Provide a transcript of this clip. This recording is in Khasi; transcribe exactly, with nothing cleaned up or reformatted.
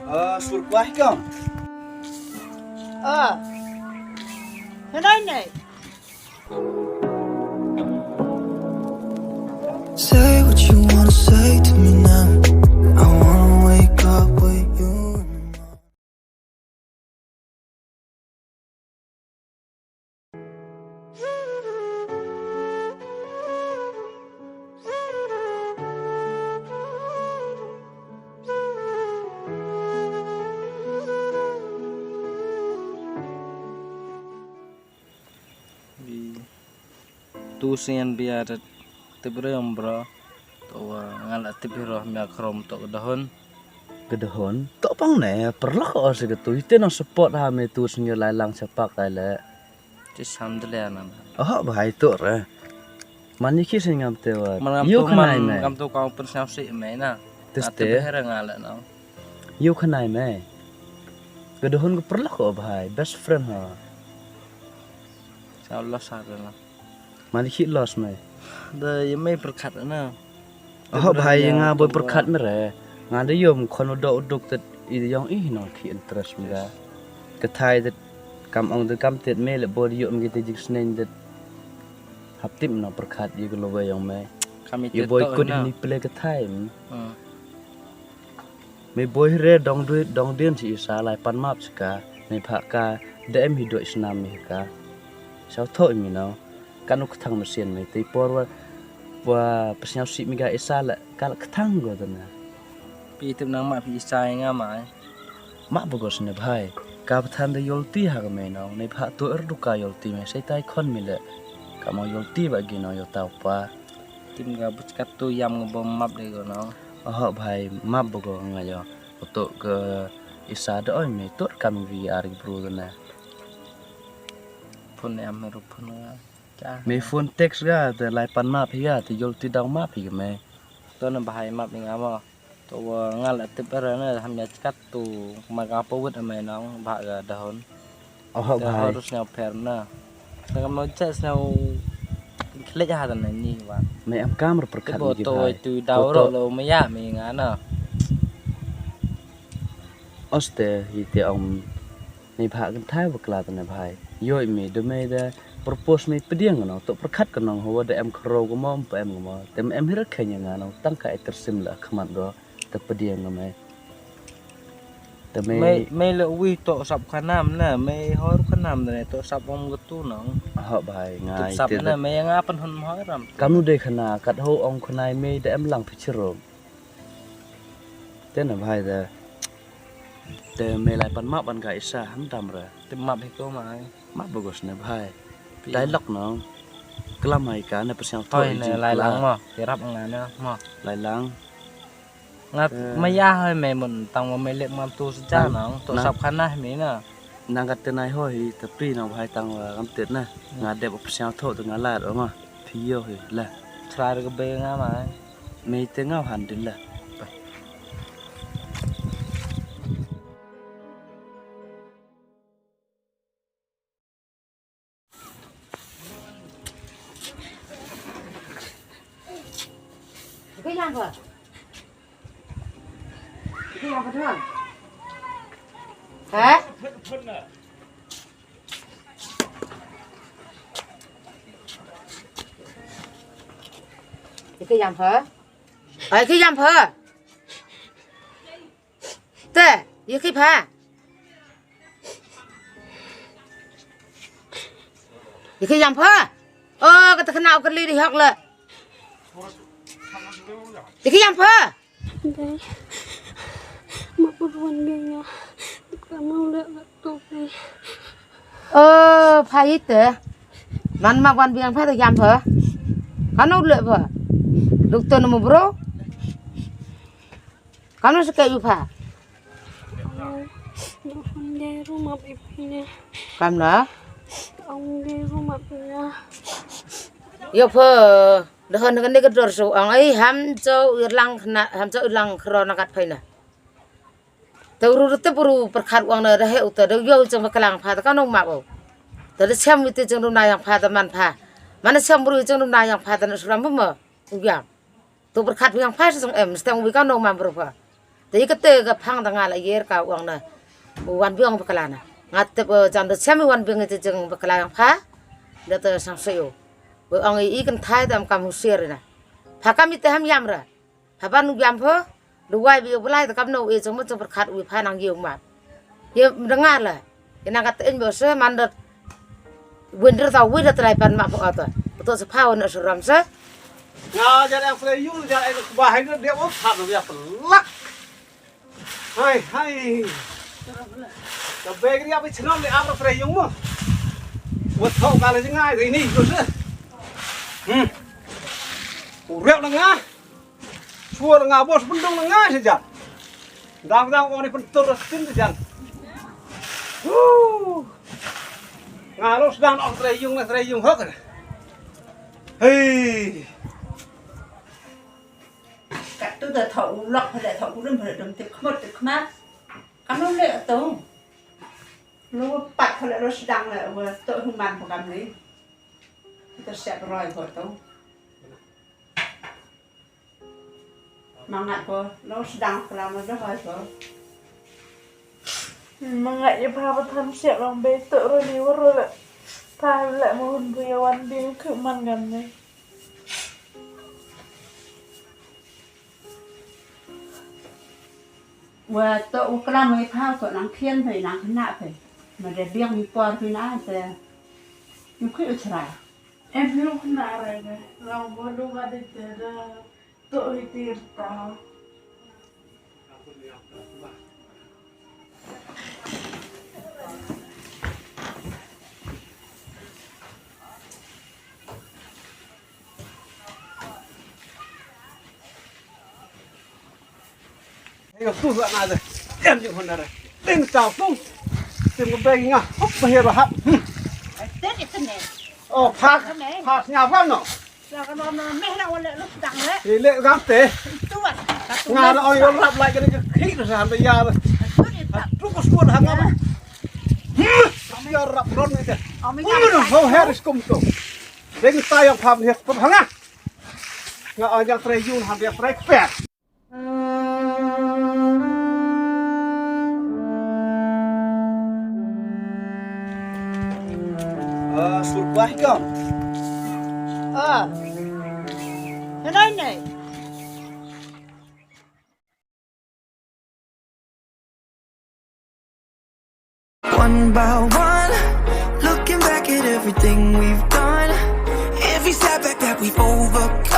Ah, sur kwah kong. Ah. Henai nei. Say what you wanna say to me now. I wanna wake up with you in the morning. Tu sien bia da tip re ym bro. To wa nga la tip hi roh mia khrom to ka dahon. Ka dahon? To pang ne, perlok o se ka tu. Ite nong support ha me tu sien lai lang sepak ai le. Ti sam de le na. Oh, bhai to re. Mani ki sien ngam te wa. Man ngam Yu tu khanai man me. Ngam tu kong pen sngap si me na. Tis Ate te. Beher nga le na. Yu khanai me. Ka dahon ka perlok o bhai, best friend ha. Sa los sa na. Mani ki los me. Da ye me perkhat na. Oh, bhai, nga boi perkhat me re. Nga da yom khon u dok u duk tet i yong i no ki interest me ga. Ka thai tet kam ong tet kam tet me le boi yom ki te jing sneng tet. Hap tip no perkhat i ka lobe yong me. Kam i tet boi kut ni play ka thai. Me boi re dong dui dong dien si isa lai pan map sika. Me pha ka da em hi doi snam me ka. Sau tho mi no. Kan u kthang machine me te por wa wa pesnyau si mi ga isa la ka la kthang go dana. Pi tip nang ma pi isa nga ma. Ma bogos ne bhai. Ka pathan da yolti ha ka me nong ne bha tu er du ka yolti me sai tai khon mi le. Ka mo yolti ba gi no yo tau pa. Tim ga bus kat tu yam nga bom map de go no. Oh bhai map bogo nga yo. Utuk ke isa da oi me tur kam vi ar bru dana. Phone em me ru phone nga. Me phone text ga te lai pan map hi ga te yol ti dau map hi ga me. To na bahai map ni nga mo. To wa nga la tip era na ham ya chkat tu ma ga po wit amai nong ba ga dahon. Oh te bhai. Harus nga per na. Nga mo chas na klik ha na ni wa. Me am kam ru perkat ni bhai. To tu dau ro lo me ya me nga na. Oste hi te ong. Ni bha kan thai bakla tane bhai. Yoi me de me de propose me pdiang no to perkhat ka nong ho de em khro ko mo em pa em ko mo. Tem em hira khenya nga no tang ka eter sim la khmat go te pdiang me. Te me me le wi to sap khanam na me hor khanam de to sap om go tu nong. Ha bhai ngai sap te na me nga pan hon hoi ram. Kanu de khana kat ho ong khanai me de em lang pichiro. Te na bhai de. Te me lai pan map ban ka isa han dam re. Te map hi ko mai. Map bagus ne bhai. Dai lok no. Klam hai ka ne pasiang thoi ne lai lang mo. Te rap nga ne mo. Lai lang. Ngat maya hai me mun tang mo me lek mam tu seja nang to sap khana me na. Nang kat te nai hoi te pri nang bhai tang wa ngam tet na. Nga dep pasiang thoi te nga lat ma. Phi yo hi la. Trai re ka be nga mai. Mei te ngau han din la. Ke yang ba? Ke yang ba tuan? Ha? Ïa ki ïam pha. Ai ki ïam pha. Te, ïa ki pha. Ïa ki ïam pha. Oh, kata kena ka li di hok le. Ïa ki ïam pha. Dei. Ma put wan biang ïa. Ka mau leh ka tu dei. Ơ, pha ite. Man ma wan biang pha te ïam pha. Kano leh pha. Doktor namo bro. Kano seke yu pha. Kam na. Yo pha. Dahon kane ka dor su ong ai ham jo irlang khna ham jo irlang khro na kat phaina. Te ru te ru perkhat wang na da he uta da yo jong ba klang pha ta ka nong map o. Ta da siam wi te jong na yang pha ta man pha. Mana siam ru jong na yang pha ta na suram ba ma. U yam. Tu perkhat wi yang pha sa jong em steng wi ka nong mam ru pha. Te ïa kata ka phang da nga la ïer ka u ong na. U wan biang bakla na. Nga tip, eh, jan da shem u wan biang ïa jing bakla ïa pha. Da te sang shu. U ong i kynthai te em kam husiar na. Pha kam i te ham ïam ra. Haba nu biang pho, duwai ba ïa u Blai te kam no u e jong mut jong pyrkhat u pha nang ïa u map. Ïa da nga la. Ïa nang kat in bo se man dot. Winter ta winter te lai pan map pho ta. Betul se pha wan se ram se. Nga jar yang Frei Yung jar yang ba hai de o pha ya pelak. Hai hai. Ka beg ri apa chnom le apa Frei Yung mo. Wat thok kala jingai ini ko se. Hmm. U rep na nga. Suar nga bos bendung na nga sejak. Dang dang oni pentur tin sejak. Huh. Nga lo sedang ok Frei Yung na Frei Yung hok. Hei. Kat tu da thok ulok pada thok ulem pada dom tip khmot tip khmat. Kam lo le tu. Lo pat pada lo sedang le wa tu human pa kam ni. Kita siap roi ko tu. Mangat ko, lo sedang kelam dah hai ko. Mangat ïa pha ba tham siap lang be to ro ni waro la. Pha la mo hun bu ïa wan ding khu man gam ne. Wa to u kelam ïa pha to nang khian pha nang kena pha. Ma de biang ïa por pha na te. Yu khu u chrai. Em yu kena rai ne. Lang bo du ba de te da. Tok hitir ta. Ayo tu la na de. Em ju hon dare. Ding tau tu. Tim ko bagi nga. Hop bahir hap. Hmm. Ai tet itu ne. Oh, phak. Phak nya phak no. Ila ka nom nom meh na wale lu dang le. Ile gam te. Tuan. Nga na oi rap lai kene ke khik na sa handa ya. Tuan itu. Tu ko suan hanga ba. Hmm. Ya rap ron ni te. Umi. Ho her is kum to. Ding tayang pham ni pun hanga. Nga oi yang Frei Yung handa ya Frei Pet. Ah, surprise kau. Ah. Hello, Nate. One by one, looking back at everything we've done, every setback that we've overcome.